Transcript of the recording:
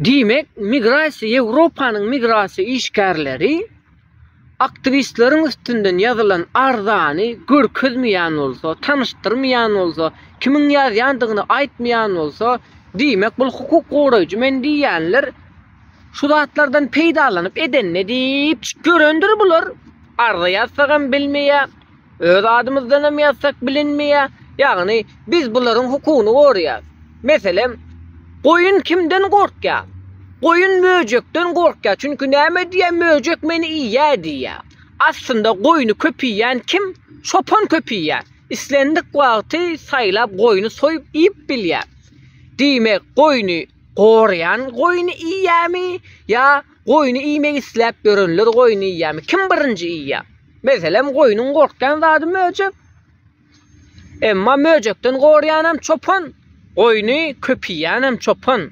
Diýmek, migrasiýa, Ýewropanyň migrasiýa işgärleri aktiwistleriň üstünden ýazylan arzany görkezmeýän bolsa, tanyşdyrmaýan bolsa, kimiň ýazýandygyny aýtmaýan bolsa, diýmek, bul hukuk goraýjy men diýýänler şu zatlardan peýdalanyp edenine diýip ýörendir bular. Arza ýazsagam bilmeýär, öz adymyzdanam ýazsak bilinmeýär. Ýagny biz bularyň hukugyny goraýas. Meselem, goýun kimden gorkýar? Goýun möjekden gorkýar. Çünki näme diýýär, möjek meni iýýär diýýär. Aslynda goýny köp iýýän kim? Çopan köp iýýär. Islendik wagty saýlap goýny soýup iýip bilýär. Diýmek, goýny Goraýan goýny iýýämi ýa goýny iýmek isläp ýörenler goýny iýýämi? Kim birinji iýýär? Meselem, goýnuň gorkýan zady möjek. Emma möjekden goraýanam çopan, goýny köp iýýänem çopan.